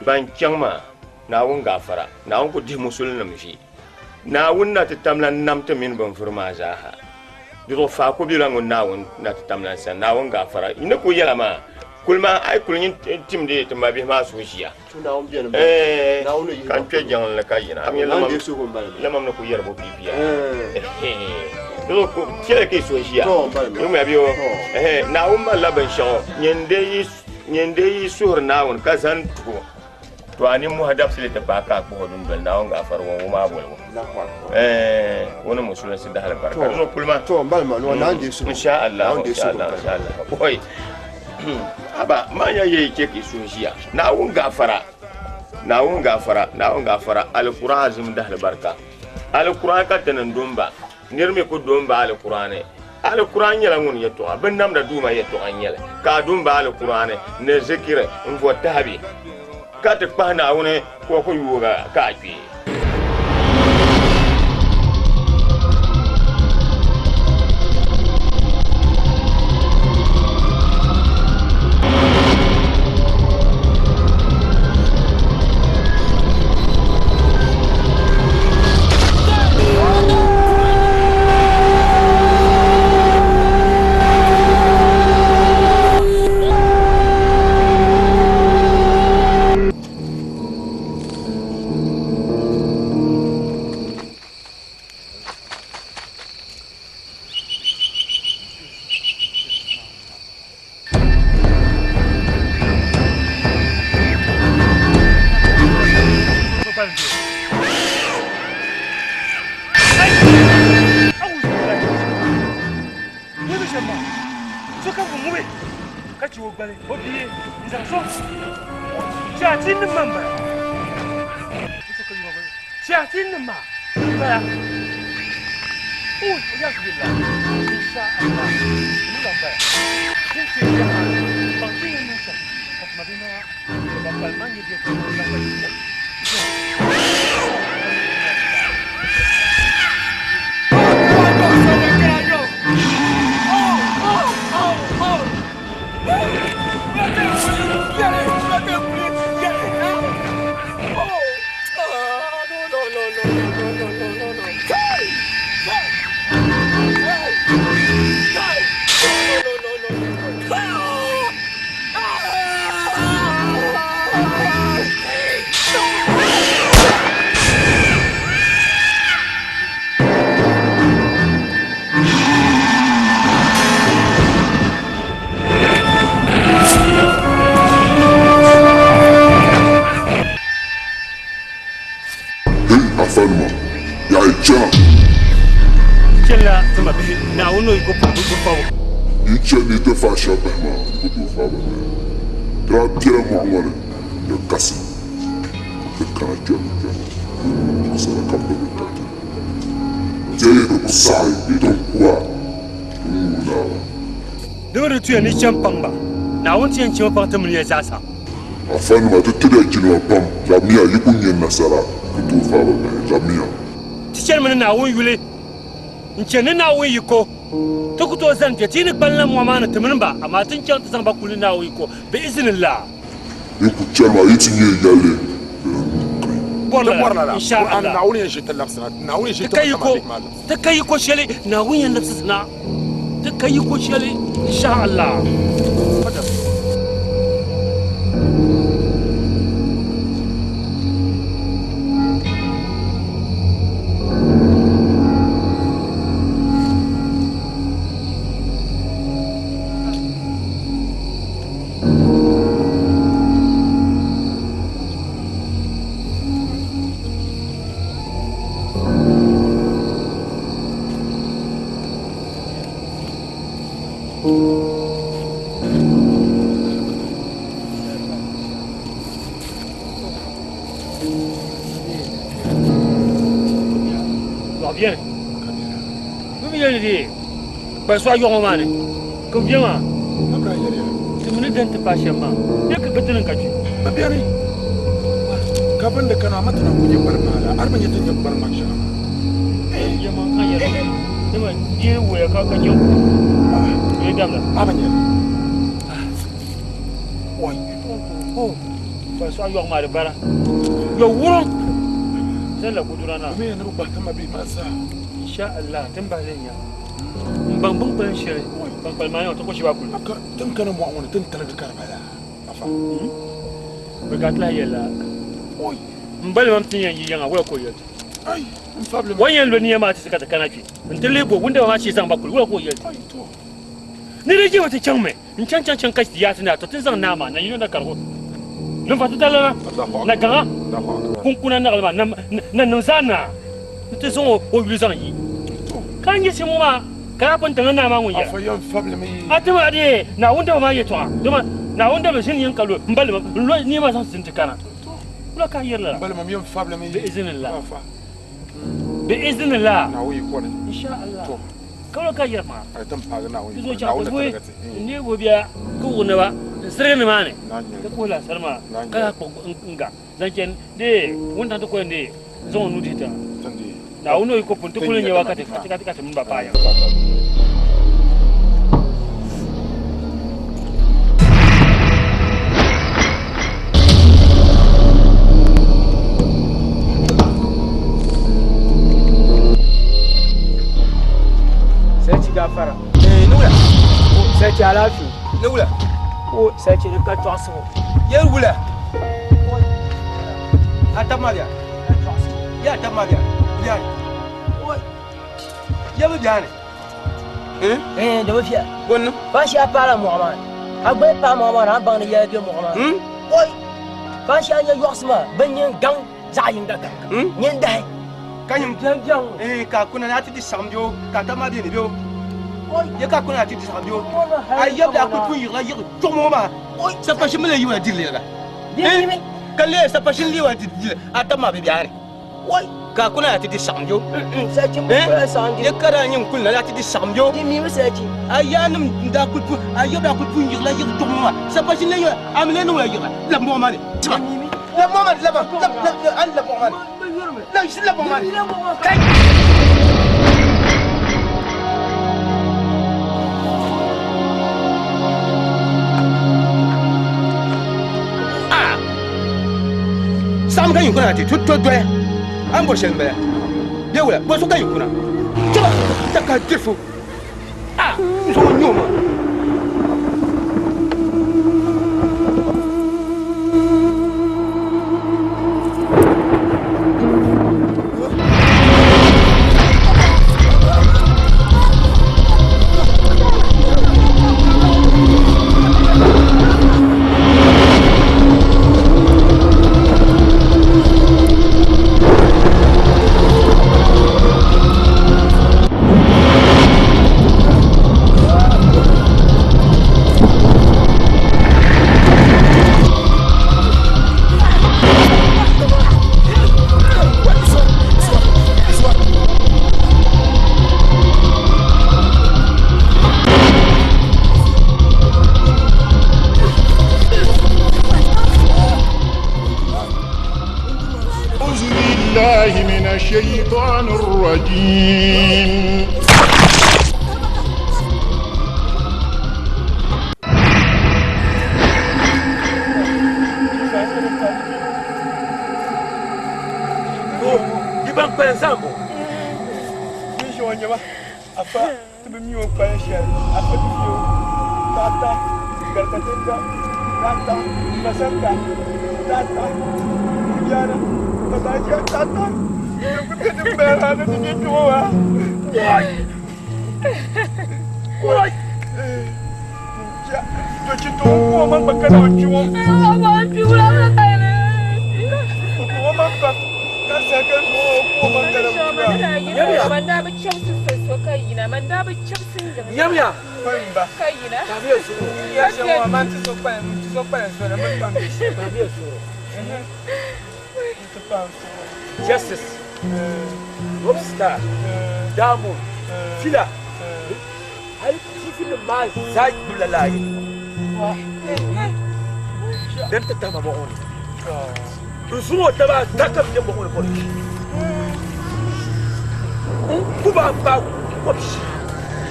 Ban chaŋ maa, Naawuni gaafara, Naawuni ku dihi musulinim ʒi. Naawuni na ti tamlan nam ti mini binvuri maa zaa ha. Di zuɣu faako bela ŋun Naawuni na ti tamlan sani. Naawuni gaafara. N ni kul yɛla maa, kuli maa a yi kul nyin timdi ti mabihi maa suhu ʒiya. Ɛɛ, ka n kpe jiŋli ni ka yina. A mi lamam ni kul yɛri bo piipiya. Di zuɣu chɛli ka yi suhu ʒiya. Wumya bɛ o? Ɛhɛ, Naawuni malila binshɛɣu nyin dee yi suhiri Naawuni ka zani tuhi o. To a nimmohi dabisili ti paai ka a kpuɣi o dundoli Naawuni gaafari ŋɔ ŋɔ maa boligu. Ɛɛ, o ni musulinsi dahali barika. Di zuɣu kuli ma. To, m bali ma, noo Naawuni deei suhigu. Insha Allah, Naawuni deei insha suhigu Allah, m bali. insha Allah. Oi, aba, maa nya ye che ka i suhu ʒiya. Naawuni gaafara, Naawuni gaafara, Naawuni gaafara. Alikuran azim dahali barika. Alikuran ka ti ni dumba. Nir mi ku dumba Alikuran. Alikuran nyɛla ŋun yɛtɔɣa, binnamda Duuma yɛtɔɣa n-nyɛ li, ka a dumba Alikuran ni zikiri n-vo tahibi, ka ti kpahi Naawuni ka o ku yoog a ka a kpi. Afanima, yaa yi chana. Chɛliya ti mabihi, Naawuni ni o yiko pam bi fa o. Yi chani ni yi ti faai shɛba bahi maa, yi ku tooi faai ba bahi. Ti daa bela mɔɣu ŋɔ ni di kasi ka ti kana kpɛri kpe ŋɔ, paɣisara ka bɛ bi tiriti. Bɛ yi ti ku saɣi ni ti ku a, ti ŋuui naai. Di mi di tuya ni yi chɛ m-paŋ ba, Naawuni ti yɛn chɛ mi paŋ ti mini ya zaasa. Afanima, ti tiriya jilima pam, labimiya, yi ku nya nasara ka tooi faai ba bahi, labimiya. Ti chanimi ni Naawuni yuli n-chani ni Naawuni yiko. Ti ku tooi zani kpe ti yi ni kpalim la mɔɣu maa ni ti mini ba, amaa ti ni chaŋ ti zaŋ ba kuli ni Naawuni yiko, bi'izinillah. Yi ku chani maa yi ti nya yɛlli. Insha Allah. Naawuni yɛn ʒi ti labisina. Naawuni yɛn ʒi Ti ka yiko, ti ka yiko shɛli Naawuni yɛn labisi na. Ti ka yiko shɛli insha Allah. Lɔɣu biɛni bi mi yɛli di kpali sɔɣu yɔŋɔ maa ni ka bi biɛ maa ti mi ni dani ti paai shɛm maa bɛ ka bi dini ka kpɛ. Bi biɛni ka bin di kana ama ti na ku nyɛ kpari maa la a di bi nyɛ ti nyɛ kpari ŋmani shɛŋa maa. Yɛma ka yɛrɛ dama bia wuya ka ka nyɛ bee damla. A bi nyɛ. Kpali sɔɣu yɔŋ maa di bara yɔ wurim sani la kudura na. Mi ni bi gbahi ti mabihi maa zaa. Insha Allah tin bahi le nya n baŋ bin kpalim shɛli ban kpalim maa nyɛ ti ku shiba kuli. Tin kana mɔɣu ŋɔ ni tin tiligi ka di bala afa. Bɛ ka ti lahi yɛli la n bali mam tin yɛn yi yiŋa wula ka o yɛli ti. O yɛn lo nia maa ti ka ti kana kpɛ n ti lihi bo wundaba maa shee zaŋ ba kuli wula ka o yɛli ti. Ni di jɛma ti chaŋmi n chaŋ chaŋ chaŋ ka ti yaati na to ti zaŋ naa maa na yino na karigu lunfa ti tali na na gaŋa kunkuna naɣili maa na niŋ zaa naa n ti zaŋ o yuli zaŋ yi ka n yiɣisi ŋɔ maa ka daa pun tiŋa naa maa ŋun yɛra a ti maa dee Naawuni daba maa yɛtɔɣa dama Naawuni daba ʒini yɛn ka lo n bali n lo nia maa zaŋ ti kana wula ka a yɛri lala bi izinillah bi izinillah insha Allah ka wula ka a yɛri maa ti zo chaŋ ti vuhi n neegi o bia ka wuɣi naba n sirigi nimaani ka kuhi laasari maa ka lahi kpuɣi n ga zaŋ chani dee wuntaŋ ti koli dee n zaŋ o nuu dihi tiŋa Naawuni o yiko pun ti kuli nyɛ wa ka ti ka ti mini ba paai ya. Sarki gafara. Eh, ni wula. Sarki alaafee. Ni wula. O sarki di ka tɔɣisibu. Yɛli wula. A tabi maa bia. Ya tabi maa bia. Bia ni. Ya bi bia ni. Eh, di bi fiɛ. Bɔnni. Faanshi a paala mɔɣu maa ni. A gba yi paai mɔɣu maa ni a ni baŋ ni yɛla be mɔɣu maa ni. Oi! Faanshi a nya yɔɣisi maa bɛ nyɛ gaŋ zaɣ yinga gaŋ gaŋ. Nyɛ dahi. Ka nyim eh ka kuna na ti di saɣim bio ka tabi maa bɛ ni bio. Ye ka kuna na ti di saɣim bio. A yab daa kuli pun yiɣila yiɣi chuɣu ŋɔ maa. Sapashin mi lee yi wa diri lega. Ka lee sapashin lee wa diri a tabi maa bi biɛni. Ka kuna na ti di saɣim bio. Ye ka daa nyɛ kuli na na ti di saɣim bio. A yaa nim daa kuli pun a yab daa kuli pun yiɣila yiɣi chuɣu ŋɔ maa. Sapashin lee yi wa a mi lee niŋ la yiɣila labi mɔɣu maa ni. Labi mɔɣu maa ni labi labi labi a ni labi mɔɣu maa ni. Labi labi mɔɣu maa ni. Kai. Saɣim ka yin kuna ti to doya a ni bɔri shɛli n-bala bee wula bɔ so ka yin kuna chɛba ta ka diri so a n zaŋ o nyɛ o maŋa. أعوذ بالله من الشيطان الرجيم. Di ban kpalim zaa m-bɔŋɔ. Ni ʒe o nyɛma, afa ti bi mi o kpalim shɛli, afa ti fi o taata, garitatinda, taata, masanta, taata, Murjana, Masajiya, taata, ti bi ti bala maa ni ti nyɛ kpɛŋɔ maa. Wai! Wai! To chi to ko man ba kana o kpi ŋɔ. O ko man pa ka sa ka zo o ko man kana o kpi maa. Man daa bi chɛbisi so so ka yina man daa bi chɛbisi n yiŋ Nyamiya. ka yina. Kaamiya zuɣu. Ya shɛm ŋɔ man ti so kpalim ti so kpalim so ni mi kpam Kaamiya zuɣu. Justice. Robstar. Diamond. Fila. Hali tiifi nim maa zaa gbubila laayi. Din ti tahima bɔŋɔ ni. N zuŋ o taba ata ka bɛ bɔŋɔ ni bɔri chi. N kuba n paai kɔbisi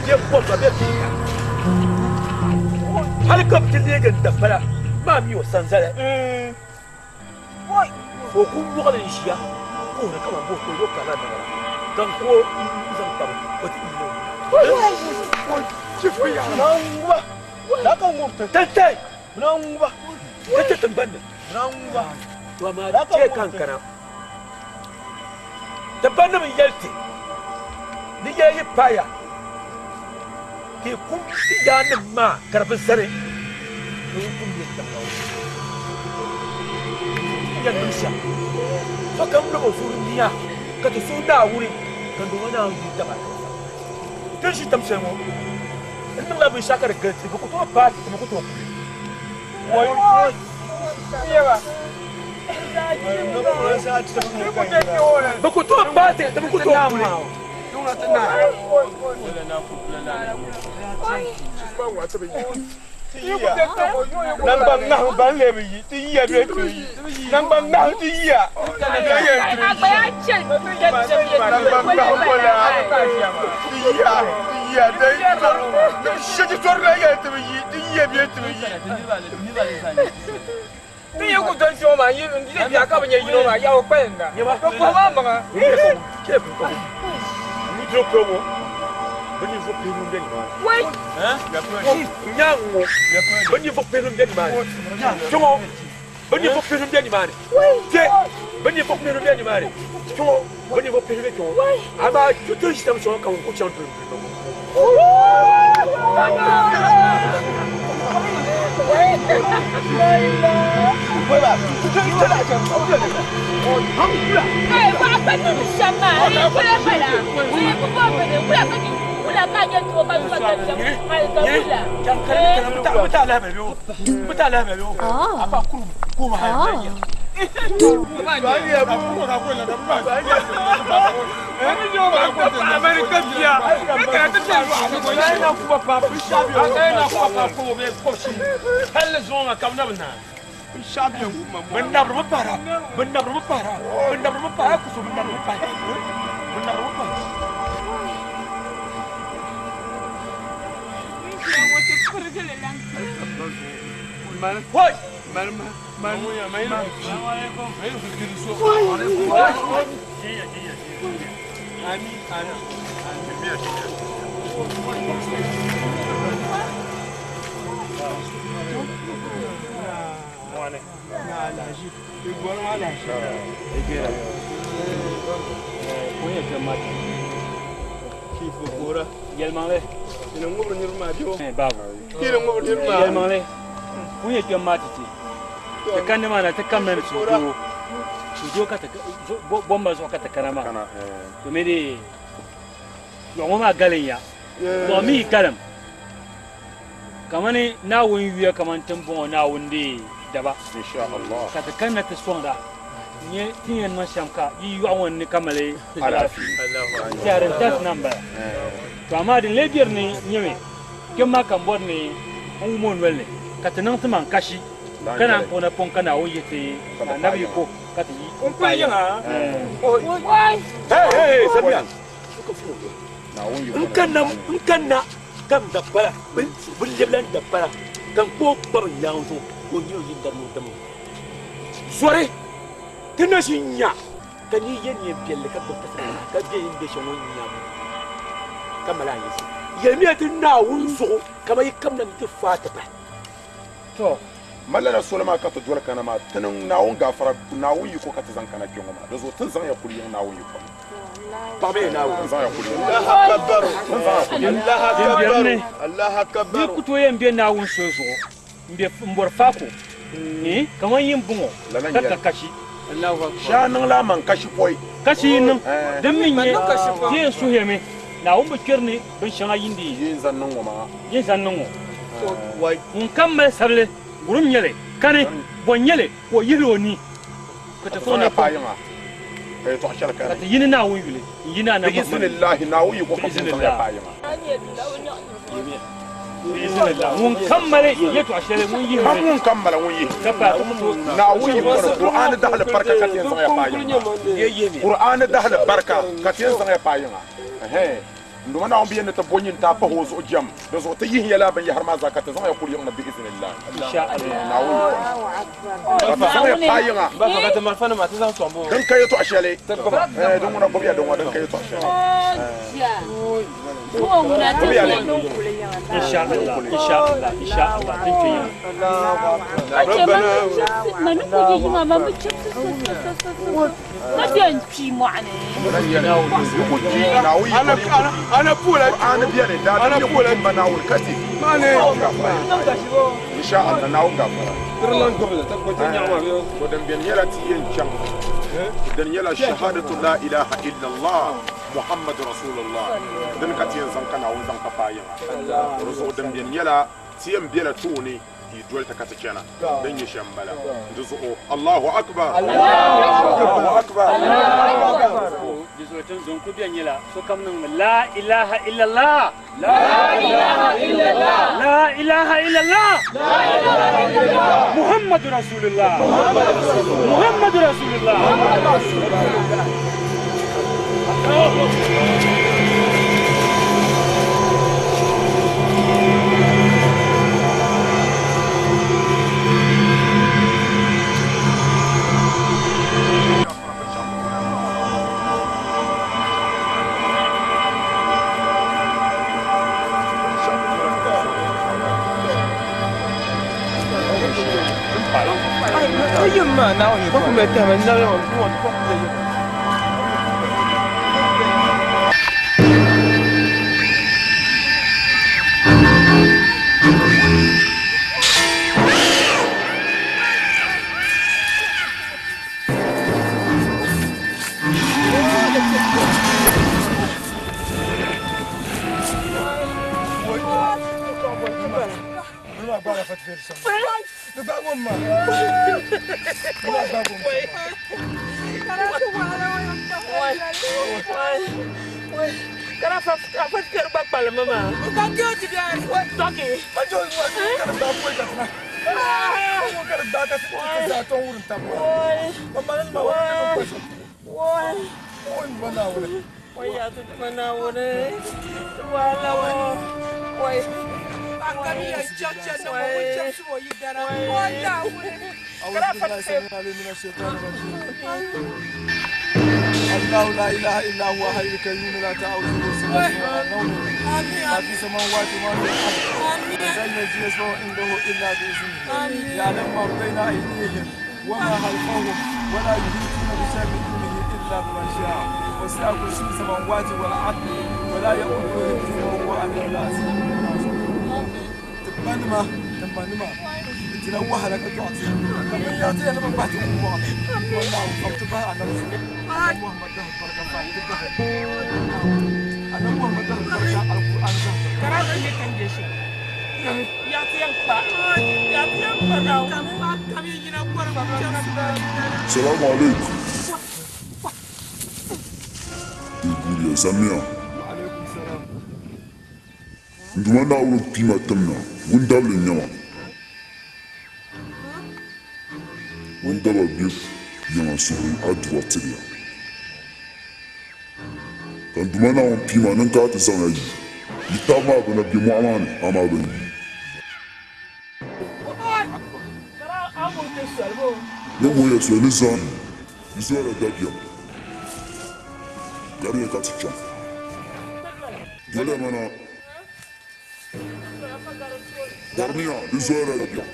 bɛ bɔmba bɛ pihita. Hali ka bɛ ti leegi n dabala maa mi o sanzali. Ka o ku wɔɣili n-ʒiya puhiri kaman bo ka o yo karila naba la, ka n ku o n-zaŋ kpabi o ti yi ni o. Tantay! Tantay tiŋgbani ni. To amaa chɛ ka n kana. Ti banim n-yɛli ti ni yɛla yi paaya ka yi kum ti yaannim maa ka di bi zani, ni yi kum yi tiŋ la o yɛn niŋ shɛm. Sokam lɔb o suhuri nia ka ti suhi Naawuni ka niŋ o Naawuni yuli daba ata. Ti ni ʒi tam shɛli ŋɔ n niŋla binshɛɣu ka di gili ti, bɛ ku tooi paai ti, ti mi ku tooi kuli. Bɛ ku tooi paai ti, ti mi ku tooi kuli. Nangban ŋahi ban lee bi yi ti yiya bee ti yi nangban ŋahi ti yiya nangban ŋahi kola ti yiya ti yiya shɛji tɔri la yɛli ti bi yi ti yiya bee ti bi yi. Ti yi ku doli kpɛŋɔ maa n yi biɛɣu ka bi nyɛ yino maa yaa o kpalinda bi kuhi maa maŋa. Nudirigu polo ŋɔ bɛ ninvuɣ pihinu m-be nimaani. Nyaaŋa ŋɔ bɛ ninvuɣ pihinu m-be nimaani. Kpɛŋɔ bɛ ninvuɣ pihinu m-be nimaani. Kpe bɛ ninvuɣ pihinu m-be nimaani. Kpɛŋɔ bɛ ninvuɣ pihinu be kpɛŋɔ. Amaa ti ni ʒi tam shɛŋa ka ŋun ku chaŋ duli m-bili ŋɔ. Yɛlimaŋli ŋun yɛn kpɛm maa ti ti ti kanni maa na ti kamina ni suhudoo suhudoo ka ti bomba zuɣu ka ti kana maa domin di lɔɣu ŋɔ maa galim ya lɔɣu mi yi galim kamani Naawuni yuya kamani ti ni bɔŋɔ Naawuni di daba ka ti kanna ti sɔŋda nyɛ ti yɛn niŋ shɛm ka yi yɔɣu ŋɔ ni ka mali alaafee tiɛha din tarisi na m-bala to amaa din lee be di ni nyɛmi kpɛm maa ka m bɔri ni n wum o noli ni ka ti niŋ ti maŋ kashi ka naan kpuɣi napɔŋ ka Naawuni yihi ti anabi yiko ka ti yi m-paai ya. N kanna ka n dabbala bɛ lɛbila n dabbala ka n kpuɣi kpabi n yaangi zuɣu ka o nyɛ o yi dari ni o dam o. Zɔri ti na ʒi n-nya. Ka ni yi ye neen piɛlli ka gbubi tasilihi ka be yin be shɛm ŋɔ nyam ka mali ayisi. Yɛlimiya ti Naawuni zuɣu kaman yi kamina ni ti faai ti bahi. To, mali lala soli maa ka ti doli kana maa, ti niŋ Naawuni gaafara, Naawuni yiko ka ti zaŋ kana kpe ŋɔ maa. Di zuɣu ti ni zaŋ ya kuli yiŋ Naawuni yiko ni. Paɣimiya Naawuni. Ti ni zaŋ ya kuli yiŋ. Din beni ni, yi ku tooi yɛn be Naawuni soli zuɣu m-be m-bɔri faako, ni kaman yi m-bɔŋɔ ka ka kashi. Shee a niŋla a maŋ kashi pɔi. Kashi yi niŋ, din mi nyɛ ti yɛn suhiyami, Naawuni bi kpɛri ni binshɛŋa yindi yi. Yin zaŋ niŋ ŋɔ maa. Yin zaŋ niŋ ŋɔ. Ŋun kam mali sabili, gurum nyɛli, kani, bɔ n-nyɛli ka o yihili o ni, ka ti sɔŋ ni pɔi. Ka ti yi ni Naawuni yuli n-yi ni Anabi Muhammadu. Bi-iznillaahi, Naawuni yiko ka ti zaŋ ya paai yiŋa. Ŋun kam mali yɛtɔɣ shɛli ŋun yihimi. Kam ŋun kam mali ŋun yihimi. Ka paai ka ku Naawuni yiko ni Qur'aani dahali barika ka ti yɛn zaŋ ya paai yiŋa. Qur'aani dahali barika ka ti yɛn zaŋ ya paai yiŋa. Ɛhɛn. N Duuma Naawuni bi yɛn ni ti bo nyin ti a pahi o zuɣu jɛm. Di zuɣu ti yihi ya lala binyɛhiri maa zaa ka ti zaŋ ya kuli yiŋ ni bi-iznillaahi. Naawuni yiko ni ka ti zaŋ ya paai yiŋa. Din ka yɛtɔɣ shɛli, din ŋuna gbubi ya din ŋɔ din ka yɛtɔɣ shɛli. Muhammad Rasulullah dini ka ti yɛn zaŋ ka Naawuni zaŋ ka paai yiŋa. Di zuɣu din beni nyɛla ti yɛn bela tooni ti yi doli ti ka ti chana din nyɛ shɛm m-bala. Di zuɣu Allahu Akbar! Allahu Akbar! Di zuɣu tin ku beni nyɛla sokam niŋmi La ilaha illallah! La ilaha illallah! La ilaha illallah! La ilaha illallah! Muhammadu Rasulullah! Muhammadu Rasulullah! Muhammadu Rasulullah! الله لا اله الا هو حي القيوم لا تاخذه سنه ولا نوم ما في السماوات وما في الارض من ذا الذي يشفع عنده الا باذنه يعلم ما بين ايديهم وما خلفهم ولا يحيطون بشيء من علمه الا بما شاء وسع كرسي السماوات والارض ولا يؤوده حفظهما وهو العلي العظيم تبنما تبنما تلوح لك تعطي يعطي انا من بعد والله تبها على محمد ده بركه تبها انا محمد ده بركه القران Salamu alaikum. Iguriya zamiya. N Duuma Naawuni pii ma tim na, wundabili n-nyɛ ma. Wundaba be yiŋa suhuri adua tiri ya. Ka n Duuma Naawuni pii ma ni n kana ti zaŋ ya yi yi taba maa bɛ na be mɔɣu maa ni, amaa bɛ yi. Ni wuhi ya soli ni zaŋ yi zuɣu la dabiɛm. Gariya ka ti chaŋ. Doliya ma na. Bɔrimiya di zoyila dabiɛm.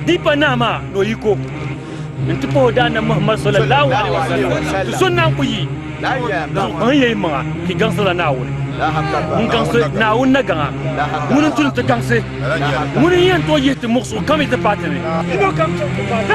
Di pa naa maa ni o yiko n-ti pahi o daanna Muhammad sallallahu alaihi wasallam ti so naan ku yi n yɛn maŋa ki gaŋsila Naawuni n gaŋsi Naawuni na gaŋa ŋuni n-tu ni ti gaŋsi ŋuni n-yɛn tooi yihi ti muɣisigu kam yi ti paai ti ni. Yino kam chaŋ ti paai.